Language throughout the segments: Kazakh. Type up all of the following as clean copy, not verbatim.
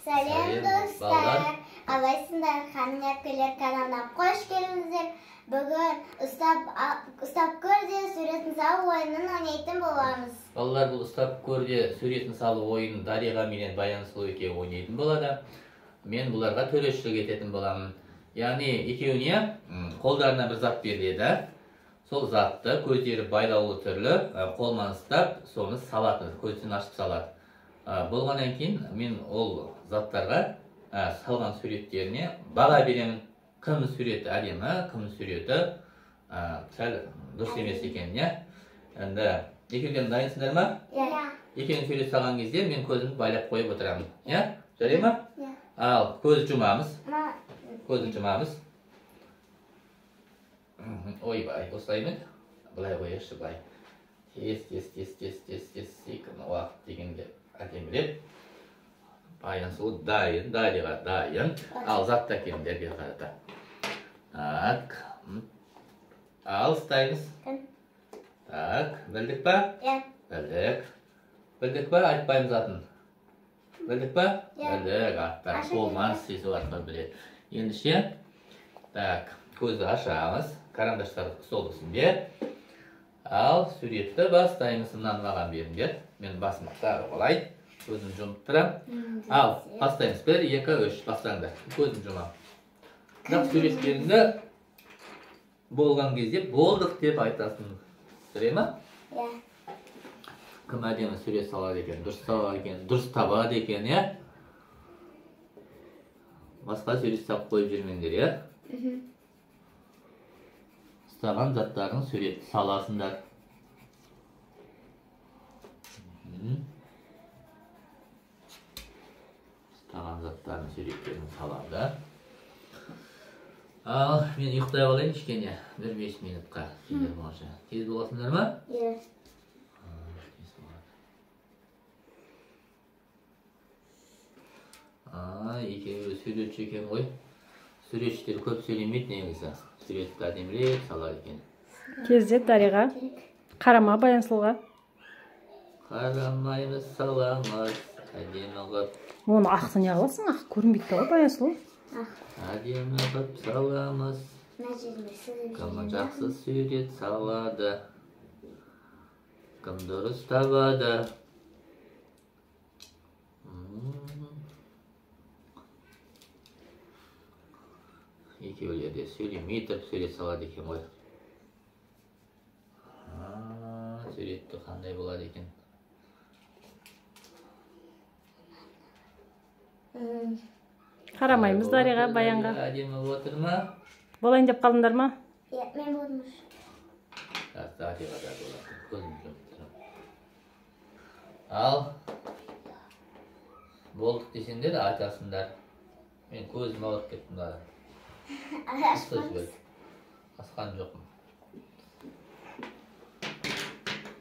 Сәлем достар, қалайсыңдар? Ханым әпкелер каналына қош келдіңіздер. Бүгін ұстап көр де суретін салу ойынын ойнайтын боламыз. Балалар, бұл ұстап көр де суретін салу ойынын Дариға менен Баян Сұлу екеуі ойнайтын болады. Мен бұларға төрешілік ететін боламын. Яғни екеуіне қолдарына бір зат беріледі. Сол затты көздері байлаулы түрлі қолмен ұстап, соны салады, көзін ашып салады. Болғаннан кейін мен ол заттарға салған суреттеріне баға беремін. Кім суреті әдемі, кім суреті сәл дұрыс емес екеніне. Енді екеулерің дайынсыңдар ма? Иә. Екеуің сурет салған кезде мен көзімді байлап қойып отырамын. Иә? Жарай ма? Иә. Ал, көз жұмамыз. Көзін жұмамыз. Ойбай, осылай ма? Былай қояйықшы, былай. Тез, тез, тез, тез, тез, тез, секін уақыт дегенде әдемілеп. Баян Сұлу дайын, Дариға дайын. Ал, затты әкеліңдер бері қарата. Так. Ал, ұстаймыз. Так, білдік па? Иә. Білдік. Білдік па? Айтпаймыз атын. Білдік па? Иә. Білдік, аттар. Қолман сезу арқылы біледі. Ендеше, так, көзді ашамыз. Карандаштар стол үстінде. Ал, суретті бастаймыз. Мынаны маған беріңдер. Мен басымды тағы қалай. Көзін жұмып тұрамын. Ал, бастаймыз. 1, 2, 3. Бастаңдар. Көзін жұмамын. Бірақ суреттеріңді болған кезде болдық деп айтасың. Жарай ма? Иә. Кім әдемі сурет салады екен, дұрыс салады екен, дұрыс табады екен, иә? Басқа сурет салып қойып жүрмеңдер, иә? Ұстаған заттардың суретін саласыңдар. Ұстаған заттардың суреттерін салады. Ал, мен ұйықтай алайын кішкене, бір 5 минутқа. Сендер болғанша. Тез боласыңдар ма? Иә. Тез болады. Екеуі суретші екен ғой. Суретшілер көп сөйлемейді негізі. Суретті әдемілеп салады екен. Тездет, Дариға. Қарама Баян Сұлуға. Қарамаймыз, саламыз, әдемі қып. Оны ақты не қыласың? Ақ көрінбейді ғой, Баян Сұлу. Әдемі қып саламыз. Кім жақсы сурет салады, кім дұрыс табады. Екеулері де сөйлемей тұрып сурет салады екен ғой. Суретті қандай болады екен? Қарамаймыз Дариға, Баянға. Әдемі отыр ма? Болайын деп қалдыңдар ма? Иә, мен болдым. Дариға да болады. Көзім жұмып тұр. Ал, болдық десеңдер айтасыңдар. Мен көзім ауырып кеттім да. Асқан жоқпын.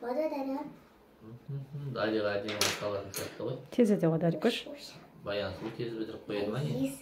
Болды, Дариға. Дариға әдемі салатын сияқты ғой. Тез ете ғой, Дарикош. Баян Сұлу тез бітіріп қояды ма не?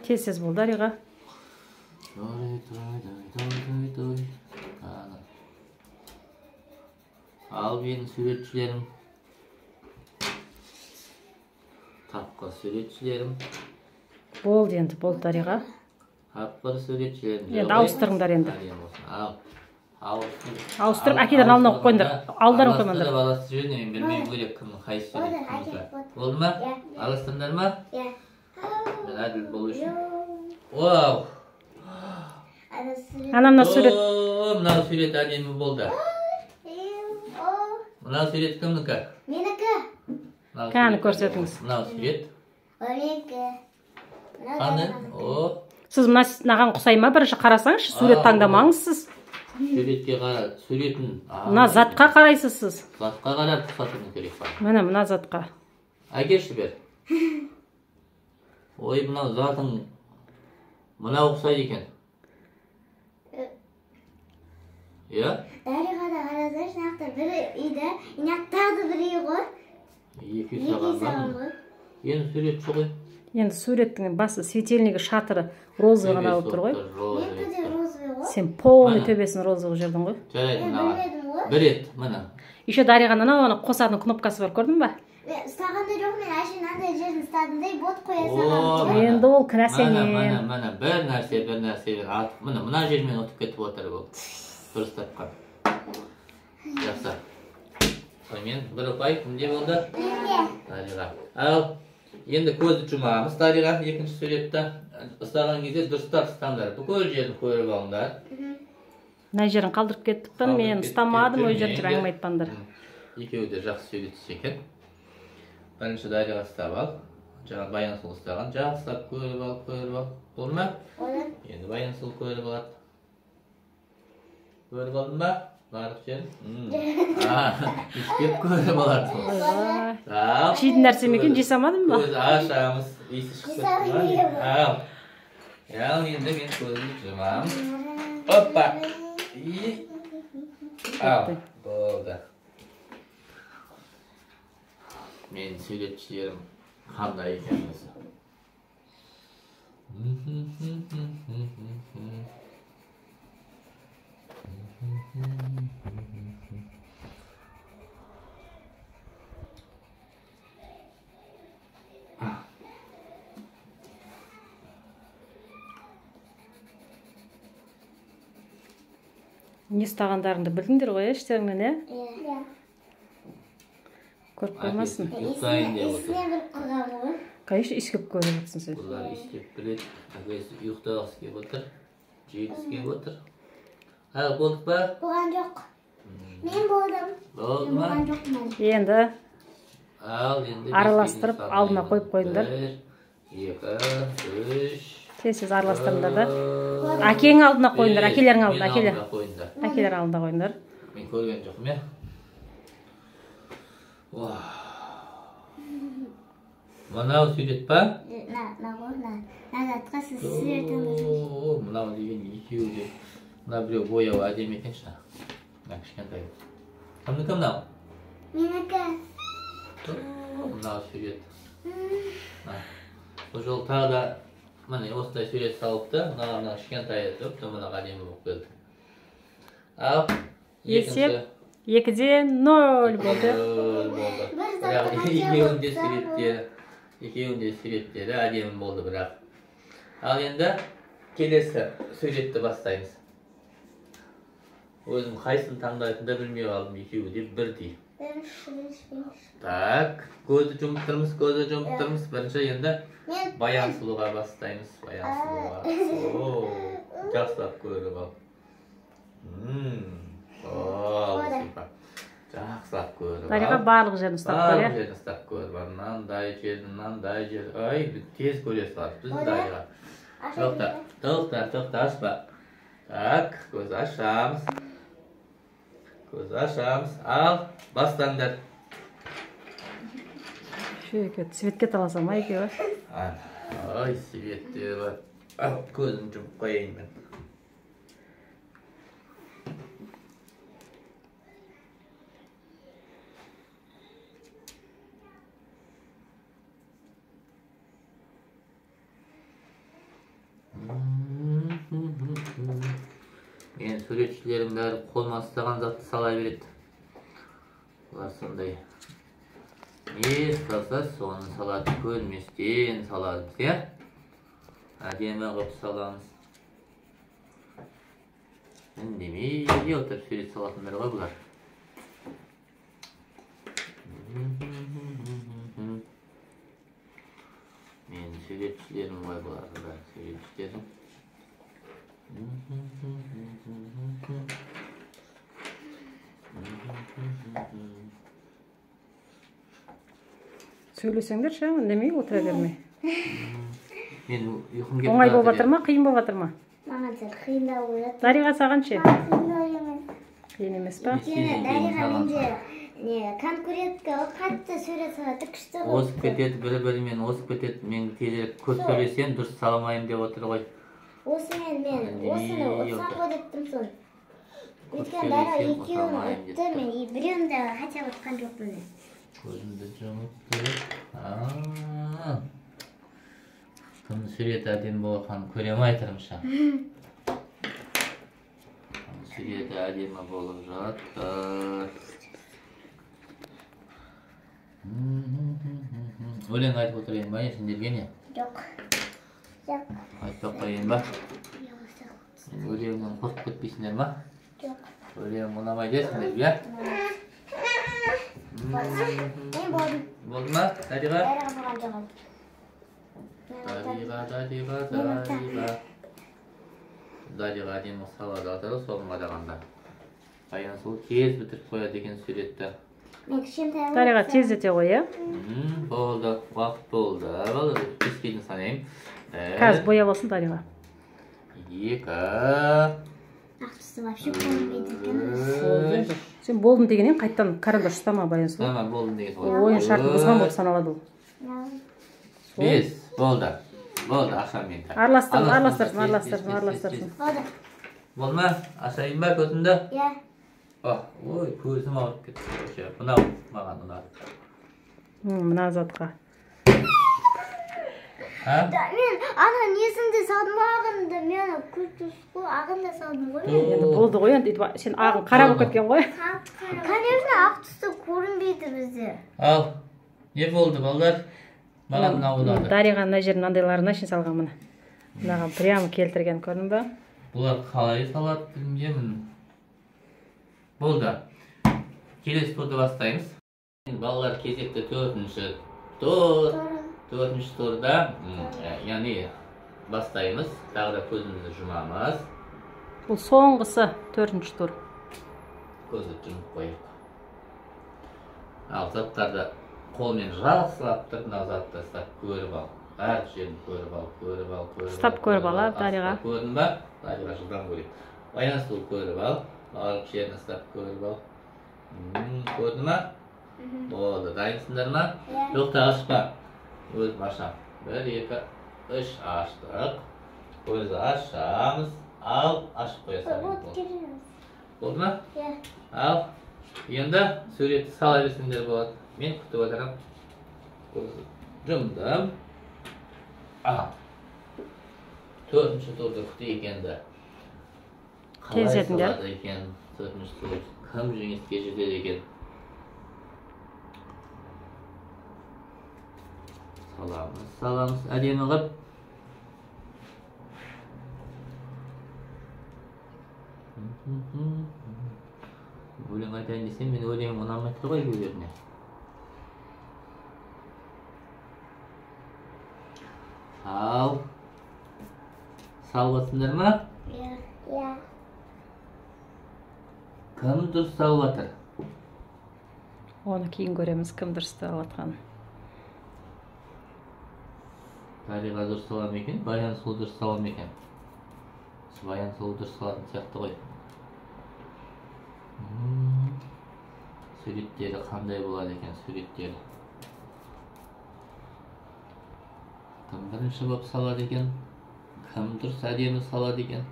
Тез-тез бол, Дариға. Ал, менің суретшілерім. Тапқыр суретшілерім. Болды енді, болды, Дариға. Тапқыр суретшілерім. Енді ауыстырыңдар енді. Ал, ауыстырып, әкелерін алдына қойып қойыңдар. Алдарың қоймаңдар. Араластырып, араластырып жіберіңдер, мен білмеймін керек кімнің қайсы сурет кімдікі. Болды ма? Араластырдыңдар ма? Иә. Мен әділ болу үшін. Вау! Ана мына сурет. Мынау сурет әдемі болды. Мынау сурет кімдікі? Менікі. Кәні көрсетіңіз. Мынау сурет. Менікі. Қандай? О. Сіз мынаған ұқсай ма? Бірінші қарасаңызшы, сурет таңдамаңыз сіз. Суретке қара, суретін. Мына затқа қарайсыз сіз. Затқа қарап ұқсатуың керек па? Міне, мына затқа. Әкелші бер. Ой, мынау затың мынау ұқсайды екен. Иә? Дариға да қарасаңшы, мына бір үйді, мына тағы бір үй ғой. Екі үй салған ғой. Енді суретші ғой. Енді суреттің басы светильнигі, шатыры розовый ғана болып тұр ғой. Менікі де розовый ғой. Сен полный төбесін розовый қылып жібердің ғой. Жарайды, мынаған. Бір рет, міне. Еще Дариғаның анау қосатын кнопкасы бар, көрдің ба? Мен ұстағанда жоқ, мен әшейін андай жерін ұстадым да, бот қоя салғанмын. Енді ол кінә сенен. Міне, міне, бір нәрсе, бір нәрсе артық. Міне, мына жермен ұтып кетіп отыр бұл. Дұрыс тапқан. Жақсы. Сонымен бір ұпай кімде болды? Менде. Дариға. Ал енді көзді жұмамыз, Дариға, екінші суретті. Ұстаған кезде дұрыстап ұстаңдар. Бүкіл жерін көріп алыңдар. Мына жерін қалдырып кеттіппін, мен ұстамадым, ол жерін жүр әңгіме айтпаңдар. Екеуі де жақсы суретші екен. Бірінші Дариға ұстап ал. Жаңа Баян Сұлу ұстаған. Жақсылап көріп ал, көріп ал. Болды ма? Болды. Енді Баян Сұлу көріп алады. Көріп алдың ба? Барлық жерін? Иіскеп көріп алады. Ал. Жейтін нәрсе ме екен, жей салмадың ба? Көзді ашамыз. Иісі шығып кетті ма? Ал. Ал енді мен көзімді жұмамын. Опа! Ал, болды. Мен суретшілерім қандай екен өзі. Не ұстағандарыңды білдіңдер ғой, іштеріңнен, ә? Иә. Көріп қоймасын. Ұйықтайын деп отыр. Иісіне біліп қойған ғой. Конечно, иіскеп көріп отырсың сен. Бұлар иіскеп біледі. Әкесі ұйықтағысы келіп отыр. Жегісі келіп отыр. Ал, болдық па? Болған жоқ. Мен болдым. Болды ма? Болған жоқпын. Енді Ал, енді араластырып, алдына қойып қойыңдар. 1, 2, 3. Тез-тез араластырыңдар да. Әкең алдына қойыңдар, әкелерің алдына, әкелер. Әкелер алдына қойыңдар. Мен көрген жоқпын, иә. Мынау сурет па? Мына затқа сіз суретіңіз. Мынау деген екеуі де. Мына біреу бояуы әдемі екен ше. Мына кішкентай. Кімдікі мынау? Менікі. Мынау сурет. Бұл жолы тағы да міне осындай сурет салыпты. Мына кішкентай етіп, мына әдемі болып келді. Ал, Есеп 2-0 болды. Болды. Бірақ екеуінің де суреттері әдемі болды бірақ. Ал енді келесі суретті бастаймыз. Өзім қайсысын таңдайтынымды білмей қалдым, екеуі де бірдей. Так, көзді жұмып тұрмыз, көзді жұмып тұрмыз. Бірінші енді Баян Сұлуға бастаймыз. Баян Сұлуға. Жақсылап көріп ал. Жақсылап көріп ал. Дариға барлық жерін ұстап көр, Барлық жерін ұстап көріп ал. Мынандай жер, мынандай жер. Ай, тез көре салады біз Дариға. Тоқта, тоқта, тоқта, ашпа. Так, көз ашамыз. Көз ашамыз. Ал, бастаңдар. Şu екеуі цветке таласа ма екеуі? Ай, цветтер бар. Ал, көзін жұмып қояйын мен. Мен суретшілерім бәрі қолыма ұстаған затты сала береді. Бұлар сондай. Не ұстаса соны салады, көрместен салады, иә? Әдемі қылып саламыз. Үндемей отырып сурет салатындар ғой бұлар. Мен суретшілерім ғой бұлар, бәрі суретшілерім. Сөйлесеңдерші, үндемей отыра бермей. Мен ұйқым келіп Оңай болып жатыр жатыр ма, қиын болып жатыр ма? Маған сәл қиындау болып жатыр. Дариға саған ше? Маған қиындау емес. Қиын емес па? Өйткені Дариға менде не конкурентка, ол қатты сурет салады, күшті қылып. Озып кетеді, бір-бірімен озып кетеді. Мен тезірек көп сөйлесем, дұрыс салмаймын деп отыр ғой. Осымен мен осыны ұтсам ғой деп тұрмын соны. Көп Өйткені Дариға сөйлесем, екеуін ұтамаймын ұтты, деп тұр. мен біреуін де хотя бы ұтқан жоқпын. Көзімді жұмып тұрып. Кім суреті әдемі болғанын көре алмай тұрмын ша. Суреті әдемі болып жатыр. Өлең айтып отырайын ба, сендерге не? Жоқ. Жоқ. Айтпай қояйын ба? Өлеңнен қорқып кетпейсіңдер ма? Жоқ. Өлең ұнамайды сендерге, иә? Мен болдым. Болды ма, Дариға? Дариға болған жоқ әлі. Дариға, Дариға, Дариға. Дариға әдемі салады жатыр соған қарағанда. Баян сұлу тез бітіріп қояды екен суретті. Мен кішкентай. Дариға тездете ғой, иә? Болды, уақыт болды. Болды, беске дейін санаймын. Қазір бояп алсын Дариға. 2. Ақ түсі вообще көрінбейді екен. 3. Сен болдым дегеннен қайтадан карандаш ұстама, Баян сұлу. Тамам, болдым деген Ол ойын шартын бұзған болып саналады ол. 5. Болды. Болды, ашамын енді. Араластырсын, араластырсын, араластырсын, араластырсын. Болды. Болды ма? Ашайын ба көзімді? Иә. Ой, көзім ауырып кетті. Мынау маған ұнады. Мына затқа. Ha? Мен ана несінде салдым ағынды, мен көз түсті ағында салдым ғой мен. Енді болды ғой енді, сен ағын қара болып кеткен ғой. Конечно, ақ түсті көрінбейді бізде. Ал, не болды балалар? Маған мынау ұнады. Дариға мына жердің мынандайларына шын салған мына. Мынаған прямо келтірген, көрдің ба? Бұлар қалай салады білмеймін. Болды. Келесі турды бастаймыз. Балалар кезекті 4-ші тур. 4-ші турда, яғни бастаймыз. Тағы да көзімізді жұмамыз. Бұл соңғысы 4-ші тур. Көзді жұмып қояйық. Ал заттарды қолмен жақсылап тұрып, мына затты ұстап көріп ал. Әр жерін көріп ал, көріп ал, көріп ал. Ұстап көріп ал, Дариға. Көрдің ба? Дариға жылдам көрейік. Баян сұлу көріп ал. Барлық жерін ұстап көріп ал. Көрдің ба? Болды, дайынсыңдар ма? Жоқ та ашпа. Өзім ашам. 1, 2, 3 аштық. Көзді ашамыз. Ал, ашып қоя салайық. Болды ма? Ал, енді суретті сала берсеңдер болады. Мен күтіп отырамын. Көзді жұмдым. Ал. 4-ші турды күтейік енді. Қалай салады екен 4-ші тур? Кім жеңіске жетеді екен? Саламыз, саламыз, әдемі қылып. Өлең айтайын десем, мен өлеңім ұнамай тұр ғой екеулеріне. Ал, салып жатсыңдар ма? Иә. Кім дұрыс салып жатыр? Оны кейін көреміз, кім дұрыс салып жатқанын. Дариға дұрыс сала ма екен, Баян сұлу дұрыс сала ма екен? Баян сұлу дұрыс салатын сияқты ғой. Суреттері қандай болады екен, суреттері? Кім бірінші болып салады екен? Кім дұрыс әдемі салады екен?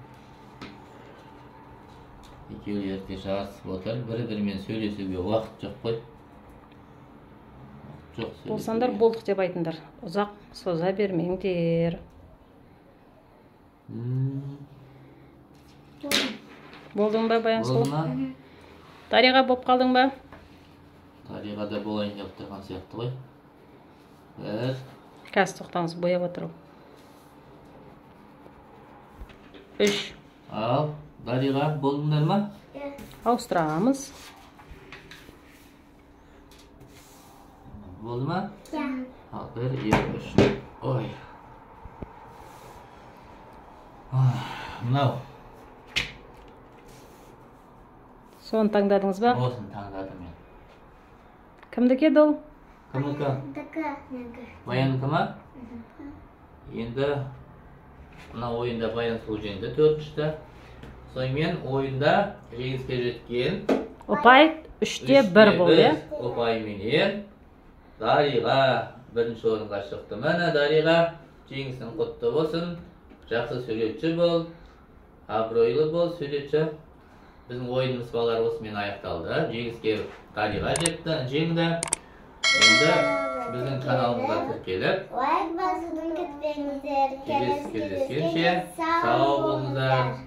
Екеулері де жарысып отыр, бір-бірімен сөйлесуге уақыт жоқ қой. Болсаңдар болдық деп айтыңдар. Ұзақ соза бермеңдер. Болдың ба, Баян сұлу? Дариға болып қалдың ба? Дариға да болайын деп тұрған сияқты ғой. 1. Қазір тоқтаңыз, бояп отыру. 3. Ал, Дариға, болдыңдар ма? Ауыстырамыз. Болды ма? Иә. Ал, 1, 2, 3. Ой. Мынау. Соны таңдадыңыз ба? Осыны таңдадым мен. Кімдікі еді ол? Кімдікі? Баяндікі ма? Енді мына ойында Баян сұлу жеңді 4-ші. Сонымен ойында жеңіске жеткен ұпай 3-1 болды, иә? Ұпайменен Дариға бірінші орынға шықты. Міне, Дариға, жеңісің құтты болсын. Жақсы суретші бол, абыройлы бол, суретші. Біздің ойынымыз балалар осымен аяқталды. Жеңіске Дариға жетті, жеңді. Енді біздің каналымызға тіркеліп, лайк басуды ұмытпаңыздар. Келесі кездескенше сау болыңыздар.